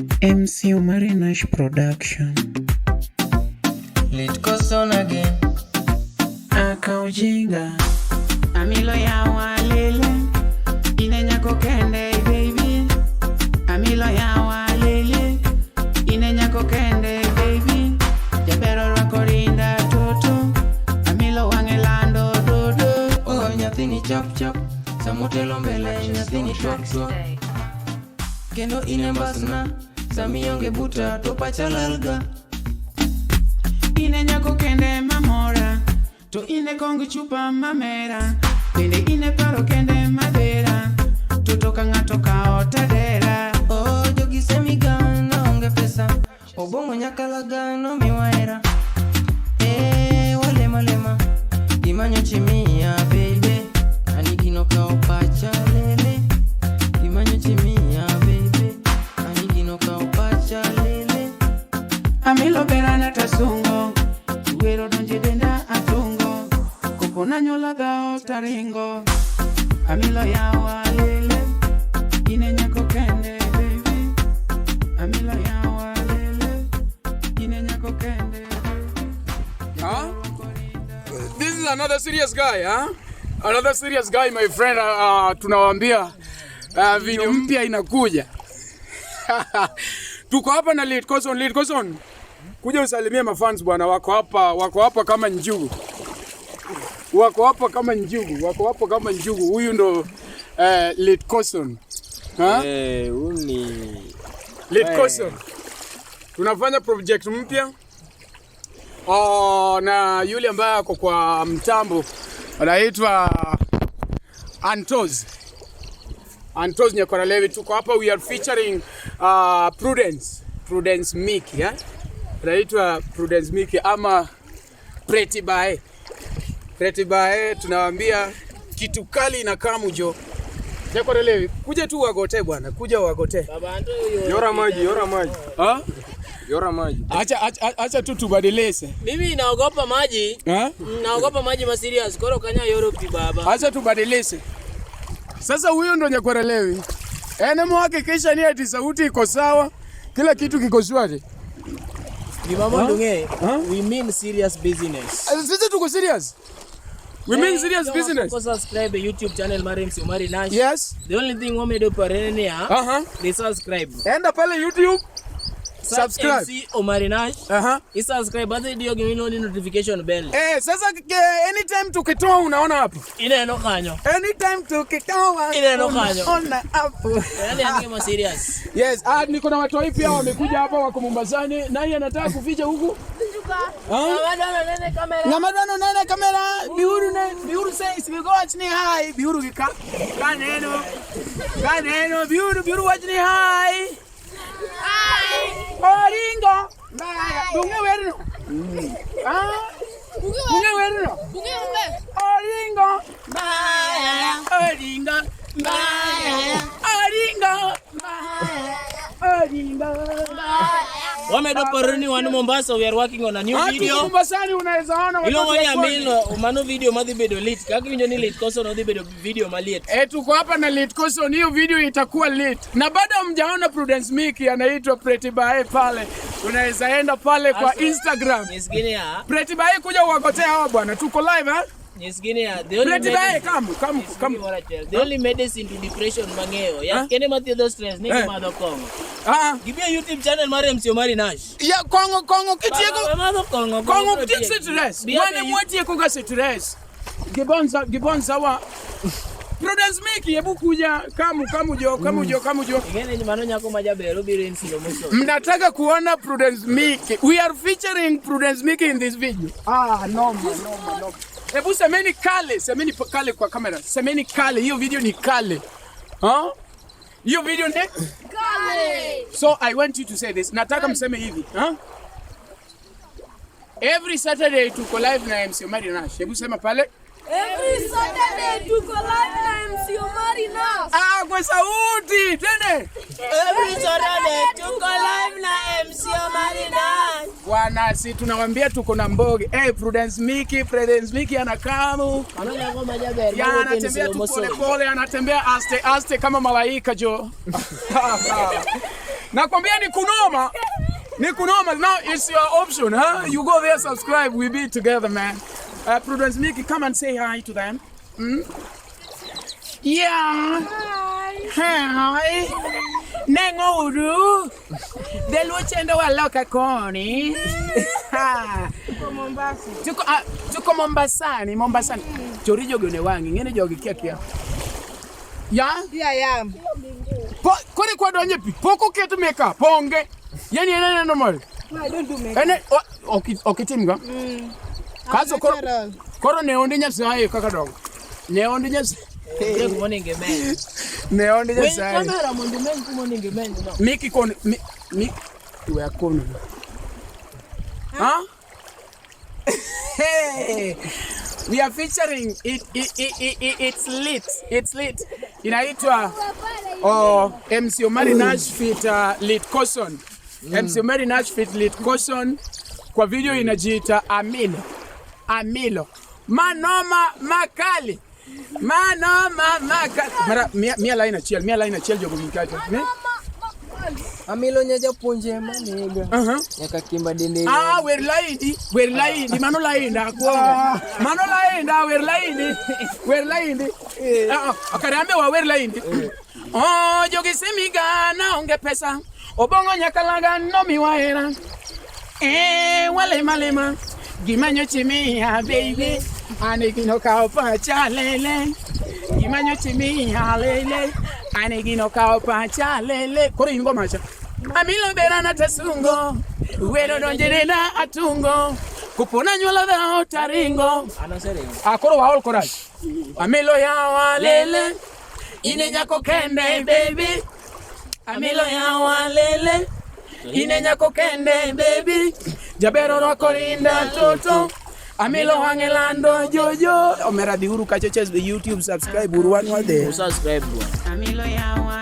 MC Omari Nash Production. Lit goes on again. Aka ujinga. Amilo yawa lele. Ine nyako kende baby. Amilo yawa lele. Ine nyako kende baby. Jabero rwako rinda toto. Amilo wang'e lando dodo. Oh, nyathini chap chap. Samotelo mbele nyathini twak twak. Kendo ine mbasna. Sami onge buta to pacha lalga. Ine nyako kende mamora. To ine kong chupa mamera. Bende ine paro kende madhera. To toka ng'ato kao tadera. Oh, jogi semiga naonge pesa. Obong'o nyakalaga nomiwa hera. Eh, walema lema. Gimanyo chimia baby. Ani gino kao pacha lele. Gimanyo chimia baby. Ani gino kao pacha lele. Amilo berana tasungo. Wero donje denda atungo. Kopona nyola dhao taringo. Amilo yawa lele. Ine nyako kende baby. Amilo yawa lele. Ine nyako kende baby. Huh? This is another serious guy, huh? Another serious guy, my friend. Tunawaambia video mpya inakuja. Tuko hapa na Lead Koson. Lead Koson. Kuja usalimie mafans bwana, wako hapa kama njugu. Wako hapa kama njugu, wako hapa kama njugu. Huyu ndo Lead Koson. Huh? Eh, huyu ni Lead Koson. Tunafanya project mpya. Oh, na yule ambaye ako kwa mtambo anaitwa Antos. Antos Nyakoralevi. Tuko hapa, we are featuring Prudence. Prudence Miki, eh? Anaitwa Prudence Miki ama Pretty Bae. Pretty Bae, tunawaambia kitu kali na kamu jo. Nyakoralevi, kuja tu wagote bwana, kuja wagote. Yora maji, yora maji. Ha? Yora maji. Acha, acha, acha tu tubadilishe. Mimi naogopa maji. Ha? Naogopa maji ma serious. Koro kanya yoro pi baba. Acha tubadilishe. Sasa huyo ndo Nyakoralevi. Ene muhakikisha ni ati sauti iko sawa, kila kitu kiko shwari. Gima mondo ng'e, we mean serious business. Sisi tuko serious. We mean serious business. Ko subscribe YouTube channel mar MC Omari Nash. Yes. The only thing wamedo parene niya, they subscribe. Enda pale YouTube. Search Subscribe. MC Omari Nash. I subscribe adhi diyo gimiluongo ni notification bell. Eh, sasa anytime tukitoa unaona hapo. Ineno kanyo. Anytime tukitoa Ineno kanyo. unaona hapo. Yani an gima serious. Yes, ah, niko na watoi pia wamekuja hapa wako Mombasani. Nani anataka kuficha huku? Ng'ama dwaro nene kamera, biuru ne, biuru says we go wach ni hi, biuru gi ka. Kaneno. Kaneno, biuru, biuru wach ni hi. Hi. Oringo. Mbaya. Bunge werno. Ah. Bunge werno. Oringo. Mbaya. Oringo. Mbaya. Oringo. Mbaya. Oringo. Wamedo paro ni wan Mombasa, we are working on a new Ah, tuko video. Mombasani unaweza ona Iluongo watoto ni wa pwani. Amilo, mano video madhi bedo lit. Kaka iwinjo ni lit koso nodhi bedo video maliet. Eh, tuko hapa na Lit Koson, hiyo video itakuwa lit. Na bado hamjaona Prudence Miki anaitwa Pretty Bae pale. Unaweza enda pale kwa Asa. Instagram. Nyisgi niya, Pretty Bae, kuja uwagotea hawa bwana. Tuko live, eh? nyisgi niya, the only Pretty Bae, medicine, come, come, come. gimoro achiel. The only medicine to depression mang'eyo. Huh? Yath kende mathiedho stress ni Eh. gimadho kong'o. Ah. Gibi e YouTube channel mar MC Omari Nash. Ya kong'o kong'o kitieko Baba, madho kong'o. kong'o biro kitieko tieko. stress. Bi Wane e mwatieko ga stress. Gibonza gibonza wa Prudence Miki, hebu kuja kamu kamu jo kamu jo kamu jo. Ing'e ni mano nyako ma jaber obiro in slow motion. Mnataka kuona Prudence Miki. We are featuring Prudence Miki in this video. Ah, noma, noma, noma. Hebu semeni kale, semeni kale kwa kamera. Semeni kale, hiyo video ni kale. Huh? Hiyo video ni Kale. So I want you to say this. Nataka mseme hivi. Huh? Every Saturday tuko live na MC Omari Nash. Hebu sema pale. Every Saturday tuko live na MC Omari Nash. Ah, kwa sauti. Twende. Every Saturday tuko live na MC Omari Nash. Bwana, si tunawambia tuko na mbogi. Hey, Prudence Miki, Prudence Miki anakamu. Mano nyako ma jaber Ya, mawuotho in anatembea slow tu motion. pole pole, anatembea aste aste kama malaika jo. Nakwambia ni kunoma. Ni kunoma. Now it's your option, huh? You go there, subscribe, we be together, man. Prudence Miki, come and say hi to them. Yeah. Hi. Neng'o uru. Dholuo chendo waloka koni. Tuko tuko Mombasani, Mombasani. Chori jogi ne wang'i, ng'ene jogi kia kia. Ya? Here I am. Po, kore kwa donje pi. Pok oket makeup, onge. Yani en en normal. No, I don't do makeup. Ene ok itim ga? Kaso koro Natural. Koro ne onde Nyasaye kaka dongo. Ne onde Nyasaye. Ne onde Nyasaye. Kamera mondo imeny kuma onego imeny no. Miki kon mi we akono. Huh? Hey, we are featuring it, it's lit. It's lit. Inaitwa oh, MC Omari Nash feat Lit Caution. MC Omari Nash feat Lit Caution kwa video inajiita Amilo. Amilo. Manoma makali. Manoma makali. Mara mia line achiel, mia line achiel jogo ginkacho. Ne? Amilo nya japuonje manega. Nyaka kimba dende. Ah, wer laindi, wer laindi, mano lainda kuongo. Mano lainda, wer laindi, wer laindi. Ah, akarambe wa wer laindi. Oh, jogi simiga na onge pesa. Obongo nyakalaga no miwaera. Eh, wale malema. Gimanyo chimia baby. Ane gino kao pacha lele. Gimanyo chimia lele. Ane gino kao pacha lele. Koro ingo macha. Amilo berana tasungo. Wero donjerena atungo. Kupona nyuolo dhao taringo. Akoro waol korach. Amilo yawa lele. Ine nyako kende baby. Amilo yawa lele. Ine nyako kende baby. Jabero rwako rinda toto. Amilo wang'e lando jojo. Omera dhiuru kacho ches YouTube subscribe uru wan wadhi. Subscribe bwana. Amilo yawa.